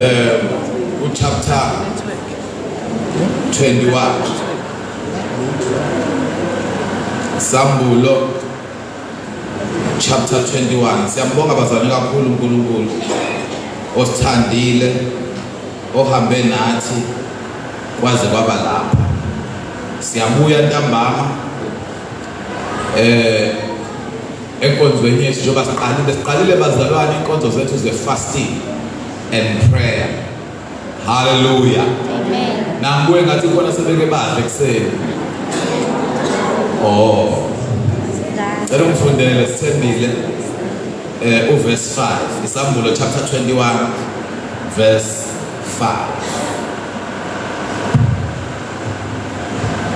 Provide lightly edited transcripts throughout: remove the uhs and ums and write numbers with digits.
Uchapter 21, Sambulo chapter 21. Siyambonga bazalwane kakhulu uNkulunkulu osithandile, ohambe nathi kwaze kwaba lapha. Siyabuya ntambama enkonzweni yethu, njengoba siqalile bazalwane inkonzo zethu ze-fasting and prayer. Haleluya, amen. Nanguwe ngathi khona sebeke badle ekuseni. Oh, cela ungifundele, Sithembile, uverse 5, Isambulo chapter 21 verse 5.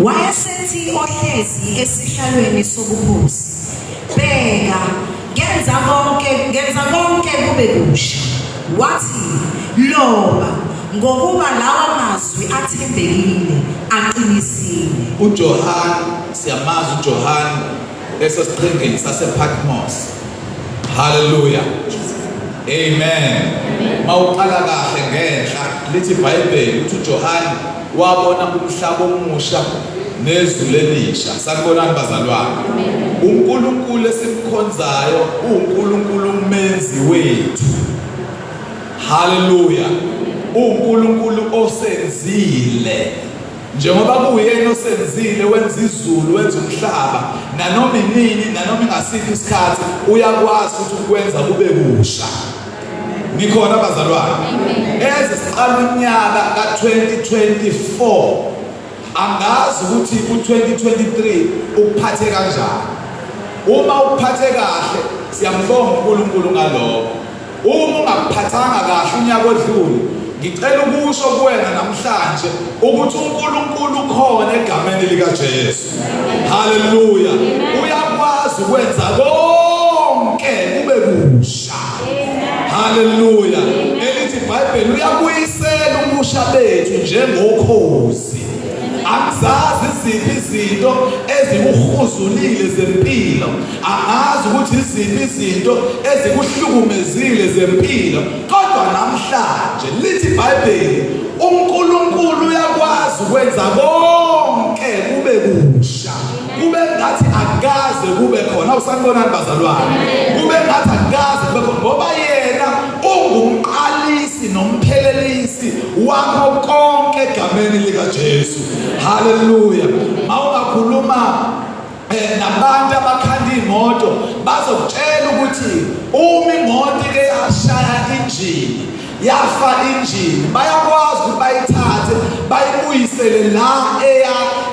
Wayesethi ohlezi esihlalweni sobukhosi, "Bheka, ngenza konke kube kusha." Wathi, "Loba, ngokuba lawa mazwi athembekile, aqinisile." UJohn, siyamazi uJohn esesiqhingini sasePatmos. Haleluya, amen. Mawuqala kahle ngenhla, lithi iBhayibheli ukuthi uJohn wabona umhlaba omusha nezulu elisha. Sanibonani bazalwane. UNkulunkulu esimkhonzayo uNkulunkulu umenzi wethu. Haleluya. UNkulunkulu osenzile, njengoba kuyena osenzile, wenza izulu, wenza umhlaba, nanoma inini, nanoma ingasiphi isikhathi, uyakwazi ukuthi ukwenza kube kusha. Nikhona bazalwane? Eze siqala unyaka ka-2024, angazi ukuthi u-2023 ukuphathe kanjani. Uma ukuphathe kahle, siyambonga uNkulunkulu ngalokho. Uma ungakuphathanga kahle unyaka odlule, ngicela ukusho kuwena namhlanje ukuthi uNkulunkulu ukhona egameni likaJesu. Haleluya. Uyakwazi ukwenza konke kube kusha. Haleluya. Elithi iBhayibheli, uyabuyisela ubusha bethu njengokhozi. Angizazi iziphi izinto ezikuhuzulile zempilo, angazi ukuthi iziphi izinto ezikuhlukumezile zempilo, kodwa namhlanje lithi iBhayibheli, uNkulunkulu uyakwazi ukwenza konke kube kusha, kube ngathi akaze kube khona. Awusanibonani bazalwane? Kube ngathi akaze kube khona, ngoba yena ungumqalisi nomphelelisi wakho konke egameni likaJesu. Haleluya. Mawungakhuluma nabantu abakhanda imoto, bazokutshela ukuthi uma imoto ike yashaya injini, yafa injini, bayakwazi ukuthi bayithathe bayibuyisele la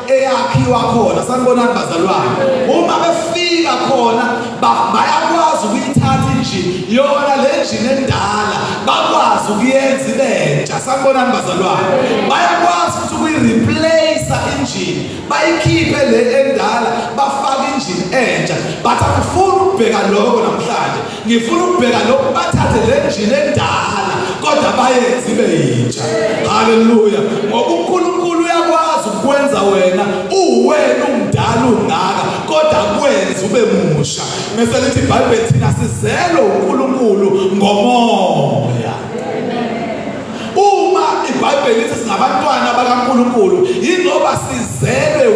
eyakhiwa khona. Sanibonani bazalwane. Uma befika khona, bayakwazi ukuyithatha injini yona le njini endala, bakwazi ukuyenza ibentsha. Sanibonani bazalwane. Bayakwazi ukuthi ukuyireplace injini, bayikhiphe le endala, bafake injini entsha. But angifuni ukubheka lokho namhlanje, ngifuna ukubheka lokhu: bathathe le njini endala kodwa bayenze ibe yintsha. Haleluya. Ngoba uNkulunkulu uyakwazi ukwenza wena, uwena umdala ungaka, kodwa kwenza ube musha. Mase lithi iBhayibheli, thina sizelwe uNkulunkulu ngomoya. Uma iBhayibheli lithi singabantwana bakaNkulunkulu, yingoba sizelwe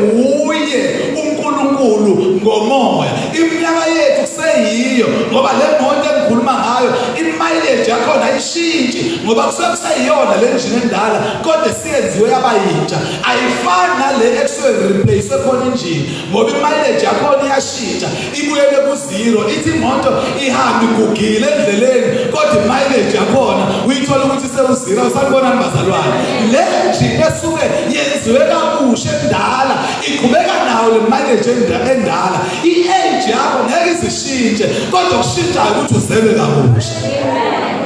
uye uNkulunkulu ngomoya. Iminyaka yethu kuseyiyo, ngoba le moto engikhuluma ngayo, imileage yakhona ayishintshi, ngoba kusuke kuseyiyona le njini endala kodwa siyenziwe yaba yintsha. Ayifani nale ekusuke replace khona injini, ngoba imileage yakhona iyashintsha, ibuyele ku-zero. Ithi imoto ihambe igugile endleleni, kodwa imileage yakhona uyithola ukuthi sewu-zero. Sanibonani bazalwane. Le njini esuke yenziwe kabusha endala iqhubeka nayo le mileage endala. I-age yakho ngeke izishintshe, kodwa kushintshayo ukuthi uzelwe kabusha.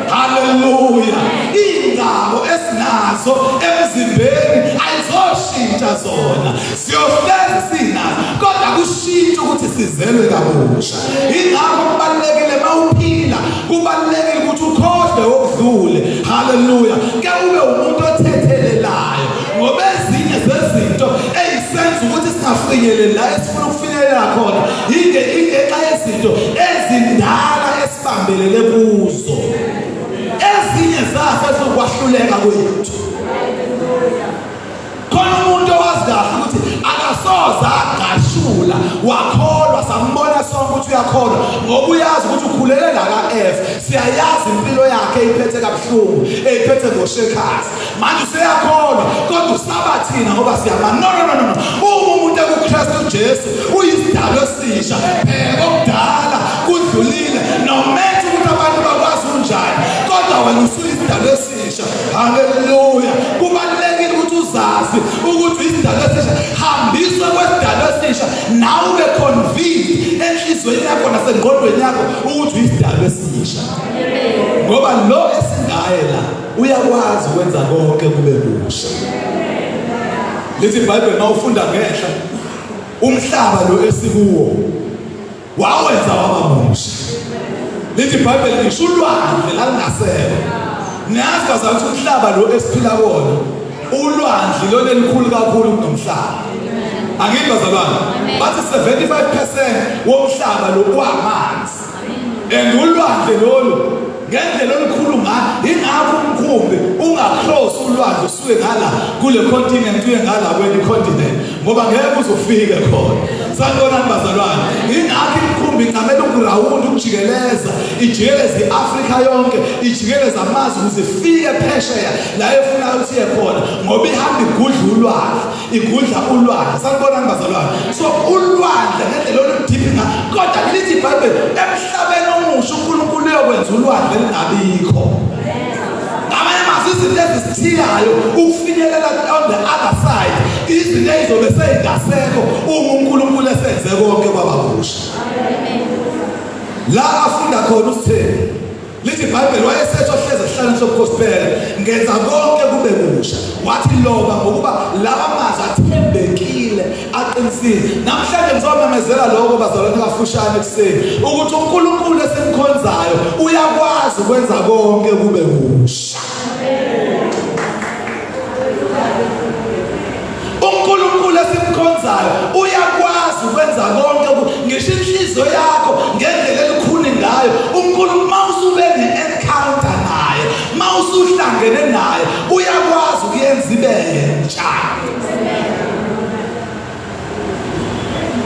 Haleluya. Iy'ngcabo esinazo emzimbeni ayizoshintsha zona, siyohlezi sinazo, kodwa kushintsha ukuthi sizelwe kabusha. Ingakho kubalulekile mawuphila, kubalulekile ukuthi ukhohlwe okudlule. Haleluya. Ke ube umuntu othethelelayo, ngoba ezinye zezinto eyisenza ukuthi singafinyeleli la esifuna ukufinyelela khona ingenxa yezinto ezindala esibambelele kuzo. Ezinye zazo ezokwahluleka kwethu. Khona umuntu owazi kahle ukuthi akasoze agqashula wakholwa, sambona sonke ukuthi uyakholwa ngoba uyazi ukuthi ukhulele la ka-F. Siyayazi impilo yakhe iphethe kabuhlungu, eyiphethe ngoshekhazi. Manje useyakholwa kodwa usaba thina ngoba siyama. No no no no. Uma umuntu ekuKristu Jesu uyisidalwa esisha, bheka okudala kudlulile nometha ukuthi abantu bakwazi unjani, kodwa wena usuyisidalwa esisha. Haleluya. Kubalulekile ukuthi uzazi ukuthi isidalwa esisha, hambiswa kwesidalwa esisha nawe ube convinced enhliziyweni yakho nasengqondweni yakho ukuthi uyisidalwa esisha. Ngoba lo esingaye la uyakwazi ukwenza konke kube kusha. Lithi iBhayibheli mawufunda ngenhla umhlaba lo esikuwo wawenza waba musha. Lithi iBhayibheli ngisho ulwandle lalingasekho. Niyazi bazalwane ukuthi umhlaba lo esiphila kuwona ulwandle lona elikhulu kakhulu kunomhlaba. Angithi bazalwane bathi 75% womhlaba lo wamanzi. And ulwandle lolu ngendlela olukhulu ngayo ingakho umkhumbi ungacross ulwandle usuke ngala kule continent uye ngala kwenye continent ngoba ngeke uzofike khona. Sanibonani bazalwane, ingakho imikhumbi incamela ukurawunda ukujikeleza ijikeleze i-Afrika yonke ijikeleze amazwe ukuze ifike phesheya la efuna ukuthi iye khona ngoba ihamba igudla ulwandle igudla ulwandle. Sanibonani bazalwane. So ulwandle ngendlela oludiphi nga kodwa lithi iBhayibheli emhlabeni omusha uNkulunkulu uyokwenza ulwandle lingabikho. Ngamanye amazwi izinto ezisithiyayo ukufinyelela on the other side izinto ezizobe seyingasekho uma uNkulunkulu esenze konke kwaba kusha. La afunda khona usithembu Lithi iBhayibheli wayesethi ohlezi esihlalweni sobukhosi phela ngenza konke kube kusha. Wathi loba ngokuba lawa mazwi athembekile aqinisile. Namhlanje ngizomemezela lokho bazalwane kafushane ekuseni ukuthi uNkulunkulu esimkhonzayo uyakwazi ukwenza konke kube kusha. uNkulunkulu esimkhonzayo uyakwazi ukwenza konke ngisho inhliziyo yakho ngendlela elikhuni ngayo uNkulunkulu mawusube ne-encounter naye mawusuhlangene naye uyakwazi ukuyenza ibe ntsha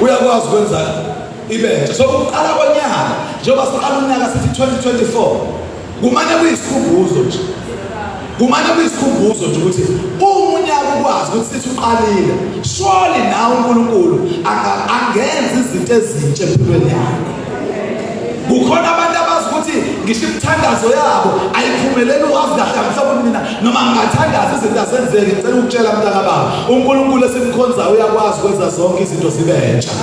uyakwazi ukwenza ibe ntsha so ukuqala konyaka njengoba siqala unyaka sithi 2024 kumane kuyisikhumbuzo nje kumane kuyisikhumbuzo nje ukuthi uma unyaka ukwazi ukuthi sithi uqalile surely nawe uNkulunkulu angenza izinto ezintsha empilweni yakho kukhona abantu abazi ukuthi ngisho imithandazo yabo ayiphumeleli wazi kahle mhlawumbe mina noma ngingathandaza izinto azenzeki ngicela ukutshela mntakababa uNkulunkulu esimkhonzayo uyakwazi ukwenza zonke izinto zibe ntsha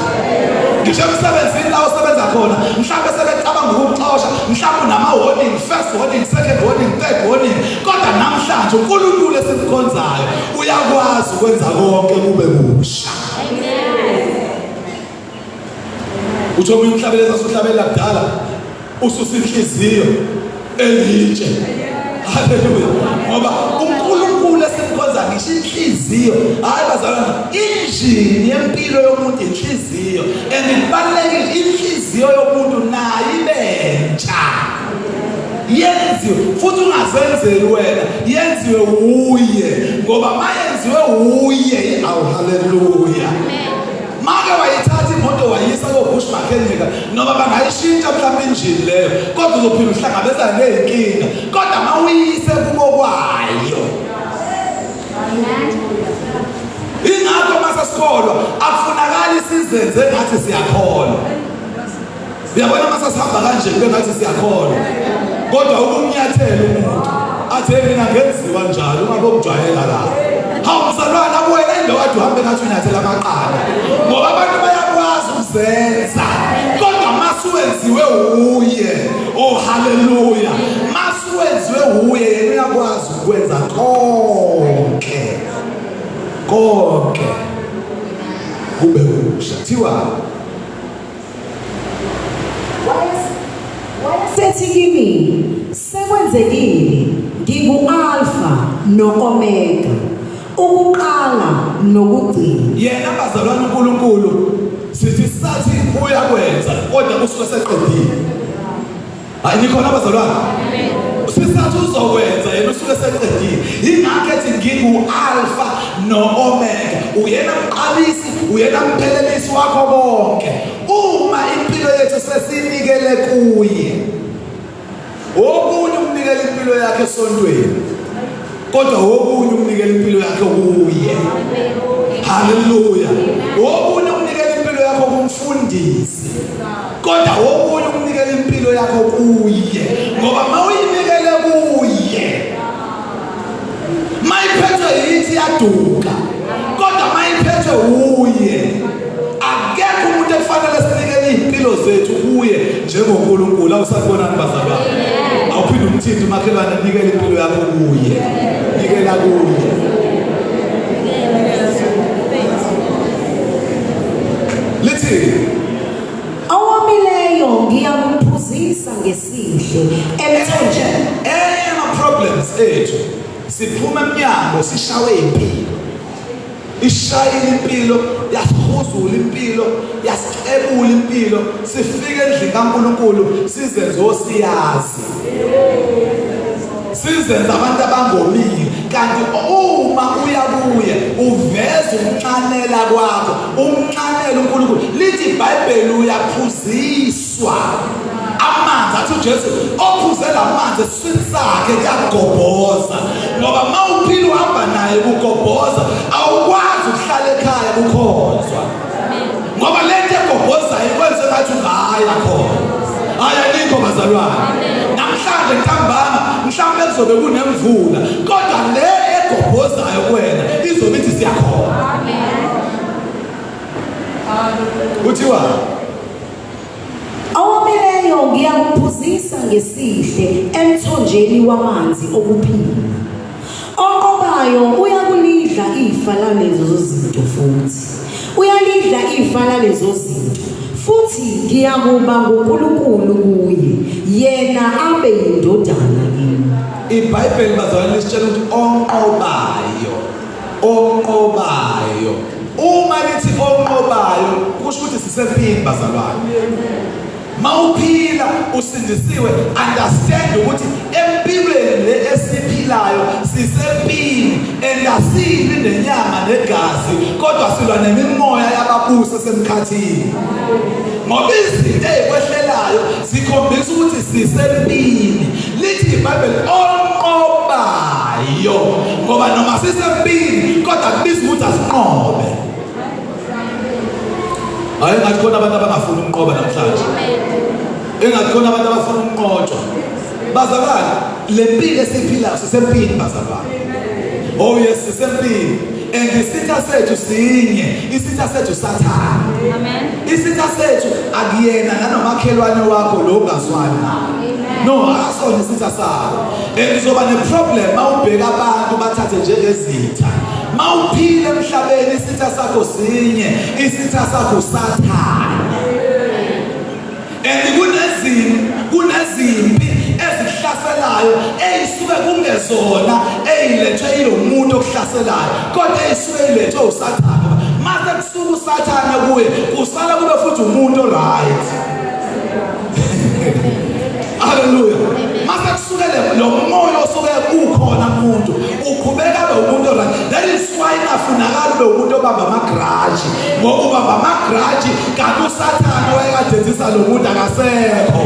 ngisho emsebenzini la osebenza khona mhlawumbe sebecabanga ukukuxosha mhlawumbe unama-warning first warning second warning third warning kodwa namhlanje uNkulunkulu esimkhonzayo uyakwazi ukwenza konke kube kusha uthi omunye umhlabeleli sasuhlabelela kudala ususa inhliziyo elitshe haleluya ngoba uNkulunkulu esimkhonza ngisho inhliziyo hayi bazalwane injini yempilo yomuntu inhliziyo and kubalulekile inhliziyo yomuntu nayo ibentsha yenziwe futhi ungazenzeli wena yenziwe wuye ngoba mayenziwe wuye awu haleluya Make wayithatha imoto wayisa koBush Mechanic noma bangayishintsha mhlawumbe injini leyo kodwa uzophinda uhlangabezane nezinkinga kodwa mawuyise kubo kwayo. Ingakho mase sikholwa akufunakali sizenze ngathi siyakholwa. Uyabona uma sasihamba kanje kube ngathi siyakholwa. Kodwa ukumnyathela umuntu athi mina ngenziwa njalo ungabe ukujwayela la. Hawu mzalwane abuwena indawo kade uhambe ngathi unyathela amaqanda. Ngoba abantu bayakwazi ukuzenza. Kodwa masuwenziwe uye. Oh haleluya. Masuwenziwe uye yena uyakwazi ukwenza konke. Konke. Kube kusha. Thiwa Wayesethi kimi, Sekwenzekile, ngingu-Alfa no-Omega, ukuqala nokugcina. Yena bazalwane uNkulunkulu sithi sathi uyakwenza kodwa usuke seqedile. Hayi nikhona bazalwane? Sisathi uzokwenza yena usuke seqedile. Yingakho ethi ngingu-Alpha no-Omega. Uyena mqalisi, uyena mphelelisi wakho konke. Uma impilo yethu sesinikele kuye. Okunye ukunikela impilo yakhe esontweni. Kodwa okunye ukunikela impilo yakhe kuye. Haleluya. Okunye ukunikela impilo yakho kumfundisi. Kodwa okunye ukunikela impilo yakho kuye. Ngoba mawuyinikele kuye mayiphethwe yithi yaduka kodwa mayiphethwe uye akekho umuntu ekufanele sinikele izimpilo zethu kuye njengoNkulunkulu. Awusakubonani bazalwane? Awuphinde umthinte umakhelwane, nikele impilo yakho kuye, nikela kuye. Lithi Owomileyo ngiyamphuzisa ngesihle emthonjeni. Enye ama-problems ethu, siphuma emnyango sishawe impilo, ishayile impilo, yasihuzula impilo, yasixebula impilo. Sifike endlini kaNkulunkulu sizenze osiyazi, sizenze abantu abangomile, kanti uma uya kuye uveza umnxanela kwakho, umnxanela uNkulunkulu. Lithi iBhayibheli uyaphuziswa amanzi, athi uJesu ophuze lamanzi esiswini sakhe kuyagobhoza, ngoba mawuphila uhamba naye kugobhoza, awukwazi ukuhlala ekhaya kukhonzwa, ngoba lento egobhozayo ikwenze ngathi ungaya khona. Hayi, anikho bazalwane. Namhlanje ntambama mhlawumbe kuzobe kunemvula, kodwa le egobhozayo kuwena izobe ithi siyakhona. Kuthiwa Owomileyo ngiyakuphuzisa ngesihle emthonjeni wamanzi okuphila. Onqobayo uyakulidla ifa lalezo zinto futhi. Uyalidla ifa lalezo zinto. Futhi ngiyakuba nguNkulunkulu kuye, yena abe yindodana kimi. IBhayibheli bazalwane lisitshela ukuthi onqobayo, onqobayo. Uma lithi onqobayo kusho ukuthi sisempini bazalwane. Mawuphila usindisiwe, understand ukuthi empilweni le esiphilayo sisempini, and asilwi nenyama negazi, kodwa silwa nemimoya yababusi esemkhathini, ngoba izinto ezikwehlelayo zikhombisa ukuthi sisempini. Lithi iBhayibheli onqobayo, ngoba noma sisempini kodwa kubiza ukuthi asinqobe. Hayi, ngathi khona abantu abangafuni ukunqoba namhlanje, engathi khona abantu abafuna ukunqotshwa. Bazalwane, le mpilo esiyiphilayo sisempini bazalwane. Oh yes, sisempini, and isitha sethu sinye, isitha sethu Sathane. Amen. Isitha sethu akuyena nanomakhelwane wakho lo ongazwani naye, no, akasona isitha sakho. And uzoba neproblem mawubheka abantu bathathe njengezitha. Mawuphila emhlabeni isitha sakho sinye, isitha sakho Sathane. And kunezimpi ezihlaselayo eyisuke kungezona eyilethwe yilo muntu okuhlaselayo, kodwa eyisuke ilethwe uSathane. Mase kusuka uSathane kuye, kusala kube futhi umuntu oright. Haleluya. Mase kusuke lo moya osuke ukhona kumuntu, uqhubeka abe umuntu oright. That is why ingafunakali ube umuntu obamba amagraji, ngoba ubamba amagraji kanti uSathane wayekadenzisa lo muntu akasekho,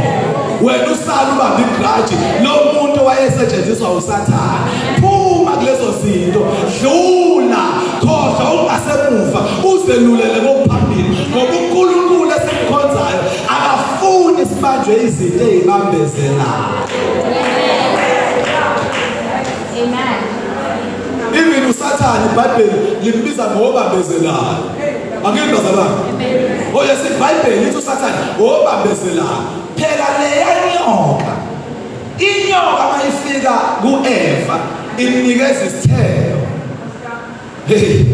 wena usala ubamba igraji lo muntu wayesetshenziswa uSathane. Phuma kulezo zinto, dlula, khohlwa ungasemuva, uzelulele kokuphambili, ngoba uNkulunkulu esimkhonzayo akafuni sibanjwe izinto ezibambezelayo. Amen. Even uSathane iBhayibheli limbiza ngobambezelayo. Angeke bazalwane? Oh yes, iBhayibheli lithi uSathane obambezelayo. Phela leya nyoka, inyoka mayifika kuEva imnikeza isithelo. Hey.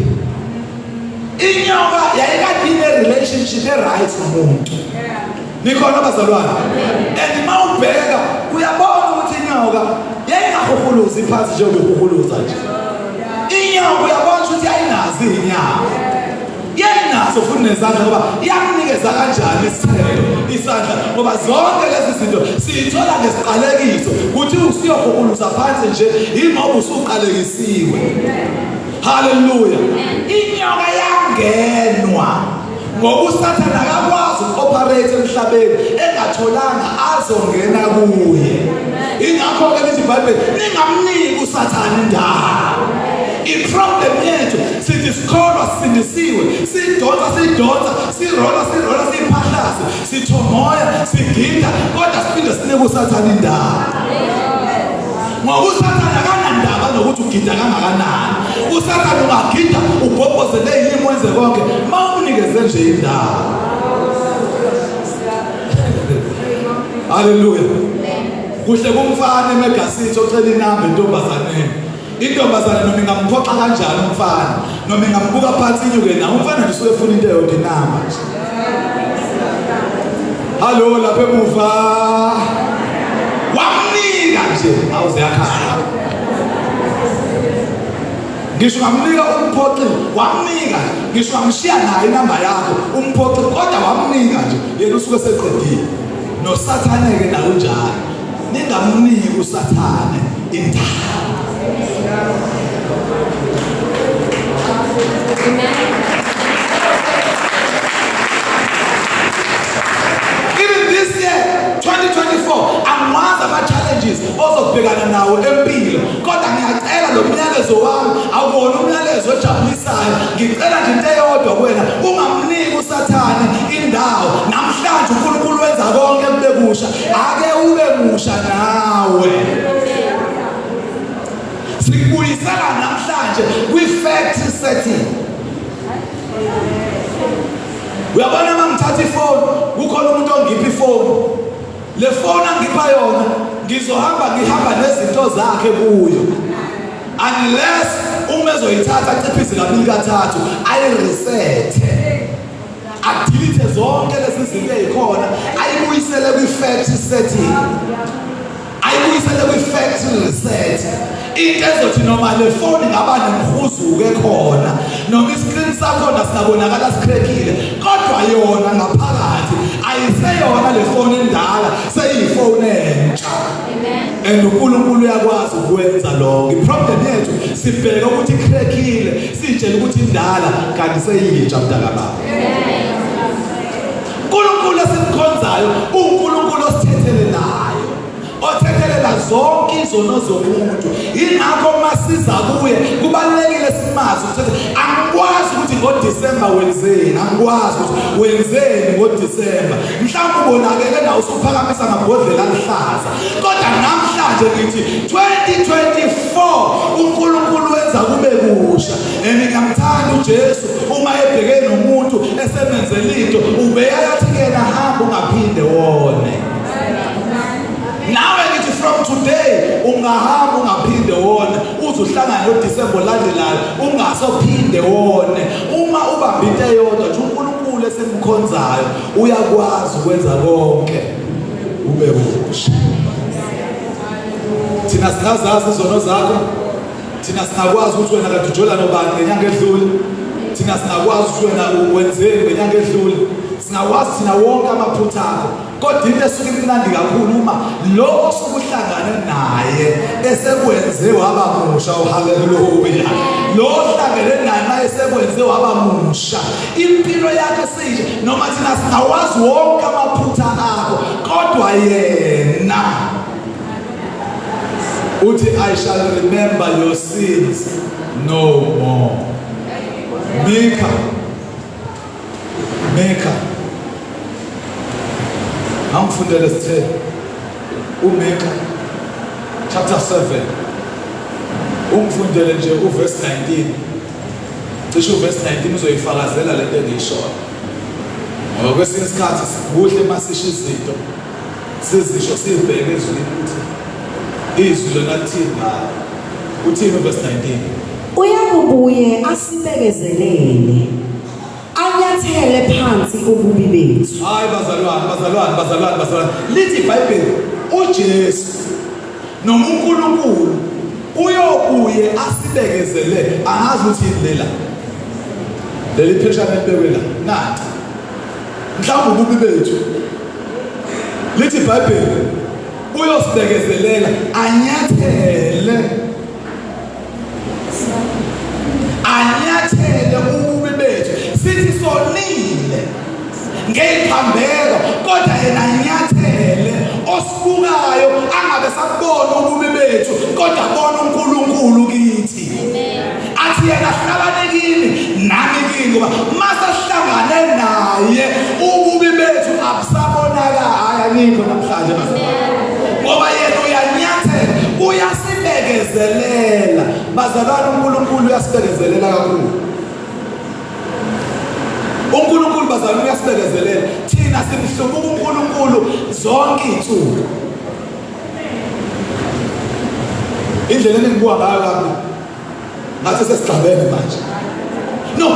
Inyoka yayikade ine relationship e right nomuntu. Nikhona bazalwane? And mawubheka uyabona ukuthi inyoka yayingahuhuluzi phansi njengoba ihuhuluza nje. Inyoka uyabona ukuthi yayinazi inyawo. Yayinazo futhi nezandla, ngoba yakunikeza kanjani isithelo isandla ngoba zonke lezi zinto siyithola ngesiqalekiso kuthi usiyoguguluza phansi nje yingoba usuqalekisiwe. Haleluya. Inyoka yangenwa ngoba uSathane akakwazi uku-operate emhlabeni engatholanga azongena kuye. Ingakho-ke lithi iBhayibheli ningamniki uSathane indawo. I-problem yethu sithi sikholwa sisindisiwe, sidonsa sidonsa, sirola sirola, siphahlaze, sithomoya, sigida, kodwa siphinde sinike uSathane indawo. Ngoba uSathane akanandaba nokuthi ugida kangakanani. USathane ungagida ubhobhoze leyilimi wenze konke, uma umnikeze nje indawo. Haleluya. Kuhle kumfana emegasithi ocela inamba entombazaneni. Intombazane noma ingamphoxa kanjani umfana, noma ingambuka phansi inyuke nawo, umfana nje usuke efuna into eyodwa, inamba nje. Hallo lapha emuva. Wamnika nje awuze yakhala. Ngisho ngamnika umphoxi, wamnika ngisho ngamshiya naye inamba yakho umphoxi, kodwa wamnika nje yena usuke seqedile. NoSathane ke nawo njalo. Ningamniki uSathane indawo. Even this year 2024 angiwazi ama-challenges ozobhekana nawo empilo, kodwa ngiyacela lo myalezo wami awuwona umyalezo ojabulisayo. Ngicela nje into eyodwa kuwena, ungamniki uSathane indawo. Namhlanje uNkulunkulu wenza konke kube kusha, ake ube musha nawe. Sikubuyisela namhlanje kwi-factory setting. Uyabona uma ngithatha ifoni, kukhona umuntu ongipha ifoni. Le foni angipha yona ngizohamba ngihamba nezinto zakhe kuyo, unless uma ezoyithatha aciphise kabili kathathu, ayiresethe, adelete zonke lezi zinto ezikhona, ayibuyisele kwi-factory setting, ayibuyisele kwi-factory reset. Into ezothi noma le foni ingaba nemhuzuko ekhona, noma iscreen sakhona singabonakala sikrekile, kodwa yona ngaphakathi ayiseyona le foni endala, seyiyifoni entsha. And uNkulunkulu uyakwazi ukwenza lokho. I-problem yethu sibheka ukuthi ikrekile, sitshela ukuthi indala, kanti seyiyintsha mntakababa. uNkulunkulu esimkhonzayo uNkulunkulu osithethelelayo, othethelela zonke izono zomuntu. Yingakho masiza kuye kubalulekile simazi ukuthi angikwazi ukuthi ngoDisemba wenzeni, angikwazi ukuthi wenzeni ngoDisemba. Mhlawumbe ubonakele nawe usuphakamisa amabhodlela aluhlaza, kodwa namhlanje ngithi 2024 uNkulunkulu wenza kube kusha. And ngiyamthanda uJesu uma ebheke nomuntu esemenzela into, ubeyathi kuyena hamba ungaphinde wone. Nawe ngithi from today ungahamba ungaphinde wone, uze uhlangane noDisemba olandelayo ungasophinde wone. Uma ubamba into eyodwa nje, uNkulunkulu esimkhonzayo uyakwazi ukwenza konke ube kusha. Thina singazazi izono zakho, thina singakwazi ukuthi wena kade ujola nobani ngenyanga edlule, thina singakwazi ukuthi wena wenzeni ngenyanga edlule, singakwazi thina wonke amaphutha akho, kodwa into esuke imnandi kakhulu uma lo osuke uhlangane naye esekwenze waba musha. Oh, haleluya! Lo ohlangene naye uma esekwenze waba musha, impilo yakhe seyintsha. Noma thina singawazi wonke amaphutha akho, kodwa yena uthi I shall remember your sins no more. Mika, Mika, angifundele sithe uMika chapter 7, ungifundele nje uverse 19. Cishe uverse 19 uzoyifakazela lento engiyishoyo, ngoba kwesinye isikhathi kuhle masisho izinto sizisho sibheke ezwini ukuthi izwi lona lithini ngalo. Uthini uverse 19? Uyakubuye asibekezelele, anyathele phansi ububi bethu. Hayi bazalwane, bazalwane, bazalwane, bazalwane, lithi iBhayibheli uJesu noma uNkulunkulu uyobuye asibekezele. Angazi ukuthi yini lela leli pheshana elibekwe la, nanti mhlawumbe ububi bethu. Lithi iBhayibheli uyosibekezelela anyathele anyathele ububi bethu sithi sonile ngeyiphambeko kodwa yena anyathele osibukayo angabe sakubona ububi bethu kodwa bona uNkulunkulu kithi athi yena hlalane kimi nami kini ngoba mase sihlangane naye ububi bethu abusabonakala. Hayi, anikho namhlanje bazalwane, ngoba yena uyanyathela, uyasibekezelela bazalwane. uNkulunkulu uyasibekezelela kakhulu. uNkulunkulu bazalwane uyasibekezelela. Thina simhlubuka uNkulunkulu zonke izinsuku. Indlela engibuka ngayo kabi ngathi sesigxabene manje. No,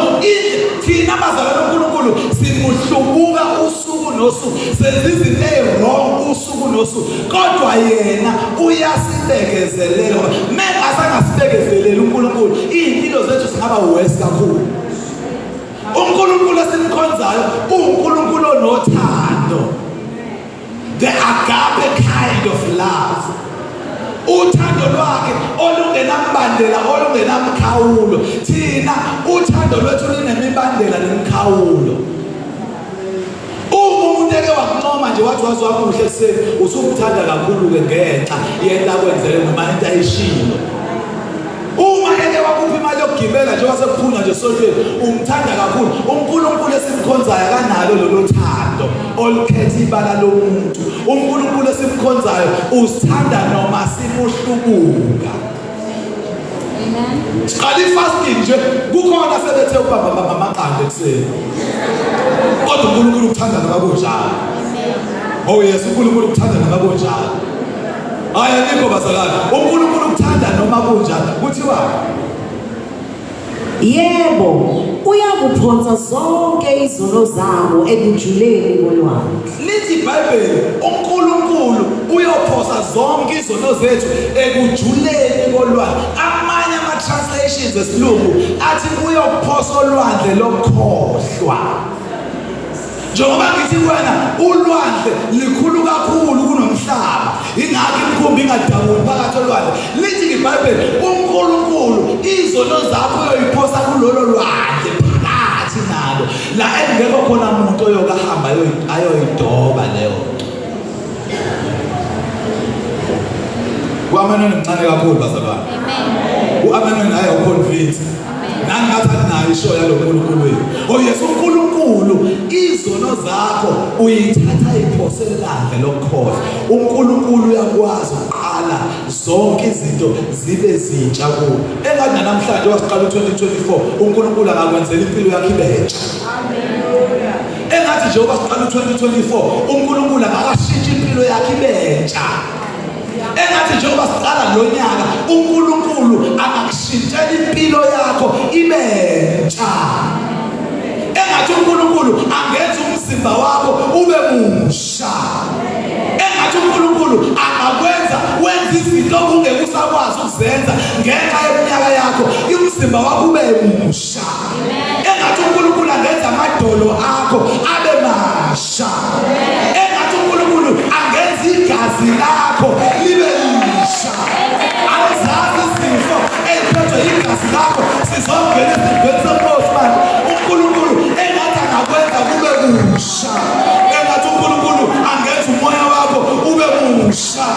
thina bazalwane uNkulunkulu simuhlubuka usuku nosuku, senza izinto ezi-wrong usuku nosuku, kodwa yena uyasibekezelela, ngoba mengasangasibekezeleli uNkulunkulu izimpilo zethu zingaba worse kakhulu. uNkulunkulu esimkhonzayo uNkulunkulu onothando, the agape kind of love, uthando lwakhe olungenambandela, olungenamkhawulo. Thina uthando lwethu lunemibandela nemikhawulo. Uma umuntu eke wakuncoma nje wathi wazi wamuhle ekuseni, usumthanda kakhulu-ke ngenxa yento akwenzele noma into ayishilo. Uma eke wakupha imali yokugibela nje wasekuphunya nje esontweni, umthanda kakhulu. UNkulunkulu esimkhonzayo akanalo lolo thando olukhetha ibala lomuntu. UNkulunkulu esimkhonzayo usithanda noma simuhlubuka. Amen. Siqala ifasting nje kukhona sebethe ubamba amaqanda ekuseni, kodwa uNkulunkulu ukuthanda noma kunjalo. Oh yes, uNkulunkulu ukuthanda noma kunjalo. Hayi, anikho bazalwane. UNkulunkulu ukuthanda noma kunjalo. Kuthiwa Yebo, uyakuphonsa zonke izono zabo ekujuleni kolwandle. Lithi iBhayibheli uNkulunkulu uyophosa zonke izono zethu ekujuleni kolwandle. Amanye ama-translations esilungu athi uyophosa olwandle lokukhohlwa. Njengoba ngithi kuwena ulwandle likhulu kakhulu kunomhlaba, ingakho imikhumbi ingadabuli phakathi olwandle. Lithi iBhayibheli uNkulunkulu izono zakho uyoyiphosa kulolo lwandle phakathi nalo la engekho khona umuntu oyokahamba ayoyidoba leyo nto. U-Amen mncane kakhulu bazalwane. Amen. U-Amen naye uconvince. Nani ngathi nayo isho yalo nkulunkulu wethu. Oh yes, uNkulunkulu izono zakho uyithatha iphose elwandle lokukhohlwa. uNkulunkulu uyakwazi ukuqala zonke izinto zibe zintsha kuwe. Engathi namhlanje wasiqala u2024 uNkulunkulu angakwenzela impilo yakho ibe entsha. Engathi njengoba siqala u2024 uNkulunkulu angakashintsha impilo yakho ibe entsha. Engathi njengoba siqala lo nyaka uNkulunkulu angakushintshela impilo yakho ibe entsha. Engathi uNkulunkulu angenza umzimba wakho ube musha. Engathi uNkulunkulu angakwenza wenze izinto obungeke usakwazi ukuzenza ngenxa yeminyaka yakho, umzimba wakho ube musha. Engathi uNkulunkulu angenza amadolo akho abe masha. Engathi uNkulunkulu angenza igazi lakho libe lisha. Awuzazi izifo eziphethwe igazi lakho, sizongena esidlweni senkosi manje. uNkulunkulu engathi angakwenza kube kusha. Engathi uNkulunkulu angenza umoya wakho ube musha.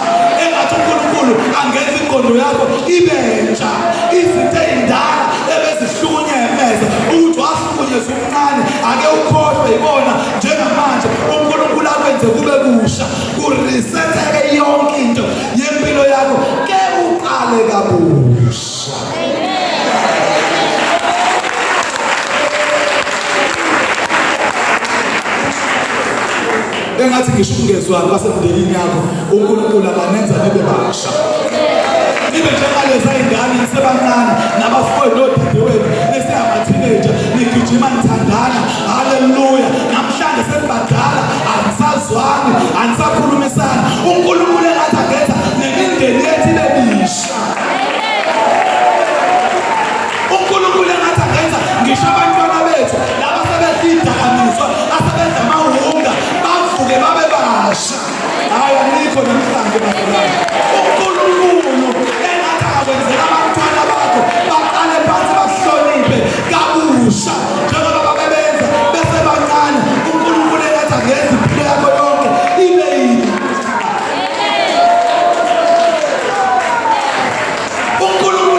Engathi uNkulunkulu angenza ingqondo yakho ibe ntsha. Izinto ey'ndala ebezihlukunyemeza ukuthi wahlukunyezwa umncane, ake ukhohlwe yibona njengamanje. uNkulunkulu akwenze kube kusha, kuresetheke yonke into yempilo yakho, ke uqale kabusha. Engathi ngisho ukungezwani kwasemndenini yakho uNkulunkulu anganenza nibe basha, nibe njengaleza ingane nisebancane nabafowenu nodadewenu nisengama-teenager, nigijima nithandana. Haleluya! Namhlanje senibadala, anisazwani, anisakhulumisani. uNkulunkulu engathi angenza nemindeni yethu ibe misha. uNkulunkulu engathi angenza ngisho abantwana bethu laba sebedla idakamizwa, asebedla amahunga, bavuke babe basha.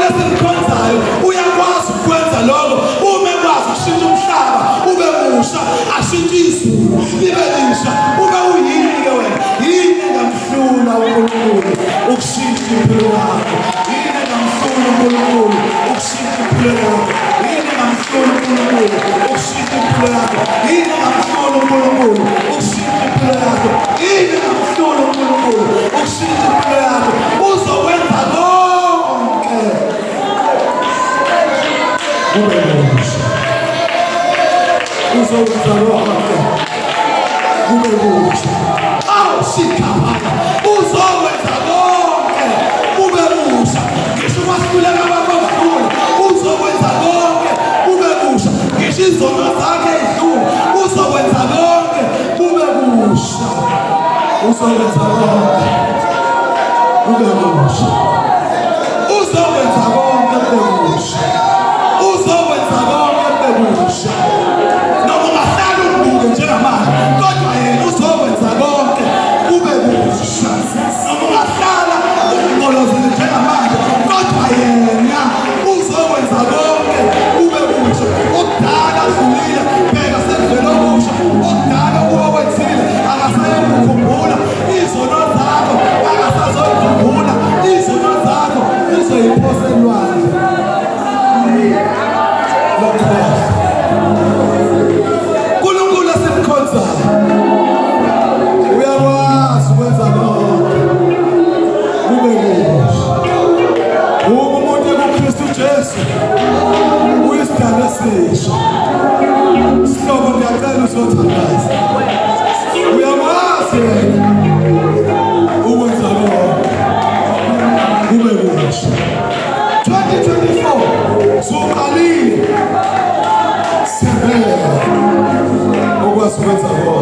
Esimkhonzayo uyakwazi ukwenza lokho. Uma ekwazi ukushintsha umhlaba ube musha, ashintshe izulu libe lisha, ube uyini-ke wena? Yini engamhlula uNkulunkulu ukushintsha impilo yakho? Yini engamhlula uNkulunkulu ukushintsha impilo yakho? Yini engamhlula uNkulunkulu ukushintsha impilo yakho? Yini engamhlula uNkulunkulu ukushintsha impilo yakho? Yini engamhlula uNkulunkulu ukushintsha impilo yakho? Uzokwenza konke kube kusha. Uzokwenza konke kube kusha. Awu shikhabana, uzokwenza konke kube kusha. Ngisho ukwahluleka kwakho okukhulu, uzokwenza konke kube kusha. Ngisho izono zakhe ezidlule, uzokwenza konke kube kusha. Uzokwenza konke kube kusha. Uzokwenza konke kube kusha. Uzokwenza konke kube kusha. Noma ungahlala umbuke njengamanje, kodwa yena uzokwenza konke kube kusha. Noma ungahlala ungqolozele njengamanje, kodwa yena uzokwenza konke kube kusha. Okudala kudlulile, bheka sekuvele okusha. Okudala okwenzile akasayokukhumbula. Izono zakho akasazoyikhumbula. Izono zakho uzoyiphosa elwandle lokukhohlwa. uNkulunkulu esimkhonzayo uyakwazi ukwenza konke kube kusha. Uma umuntu ekuKristu Jesu uyisidalwa esisha. Sihlobo, ngiyacela uzothandaza. Uyakwazi yena ukwenza konke kube kusha. 2024 suqalile, siyabela okwazi ukwenza konke.